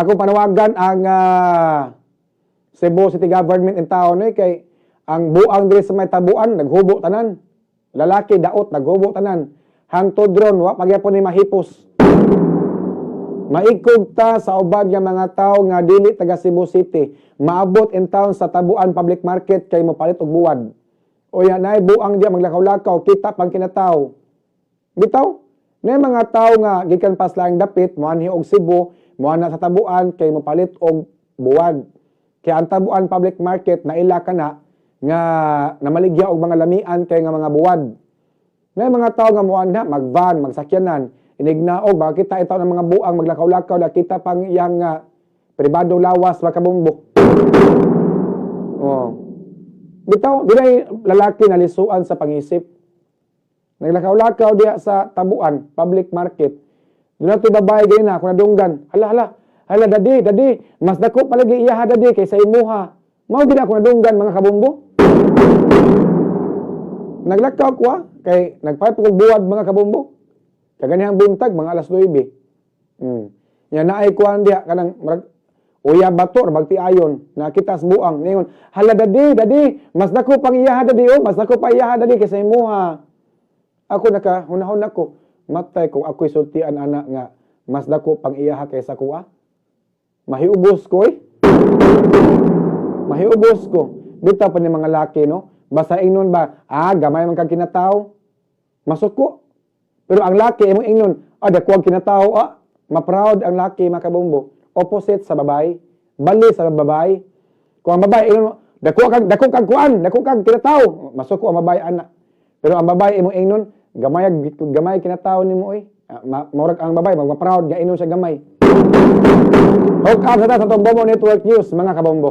Ako panawagan ang Cebu City Government in town eh, kay ang buang diri sa may Tabuan naghubo tanan. Lalaki daot naghubo tanan. Hangtod ron wa pagyapon ni mahipos. Maikog ta sa uban nga mga tawo nga dili taga Cebu City, maabot in town sa Tabuan Public Market kay mopalit og buwad. O yan ay buang diya maglakaw-lakaw, kita pang kinataw. Bitaw, na mga tao nga gikan pa sa laing dapit, moanhi og Cebu, moana sa Tabuan kay mopalit og buwad. Kaya ang Tabuan Public Market naila ka na nga namaligya og mga lamian kay nga mga buwad. Na mga tao nga moanha magvan, magsakyanan, inignaog baka kita itaw ng mga buang maglakaw-lakaw na kita pang iyang pribado lawas, makabumbo. Oh. Bitaw, dunay lalaki na lisuan sa pangisip. Naglakaw-lakaw diha sa Tabuan Public Market. Doon na babae gani na, kung nadunggan. "Hala, hala, hala, daddy, daddy, mas dako palagi iya ha, daddy, kaysa imuha." Mao gid ako nadunggan, mga kabumbo. Naglakaw ko ah, kay nagpalit kog buwad, mga kabumbo. Kaganihang buntag, mga alas 9. Ya naay kuan diha kanang murag uya bato or bagti ayon nakita sa buang ningon, "Hala, daddy, daddy, mas dako pang iya ha, daddy, oh, mas dako pa iya ha, daddy, kaysa imuha." Ako naka hunahon ako, matay kung ako'y sultian ana nga mas dako pang iya kaysa kuha. Mahiubos ko eh. Mahiubos ko. Bitaw pa ni mga laki, no? Basta ingnon ba, "Ah, gamay man kag kinataw." Masuko. Pero ang laki, imong ingnon, "Ah, dako ang kinataw, ah." Ma-proud ang laki, makabumbo. Opposite sa babae. Bali sa babae. Kung ang babae, ingnon mo, Dako kag kuan, dako kag kinataw." Masuko ang babae ana. Pero ang babae imong ingnon, "Gamay gamay kinataw nimo oy." Ah, murag ang babae magma-proud nga ingnon siya gamay. Hook up sa ta sa Bombo Network News, mga kabombo.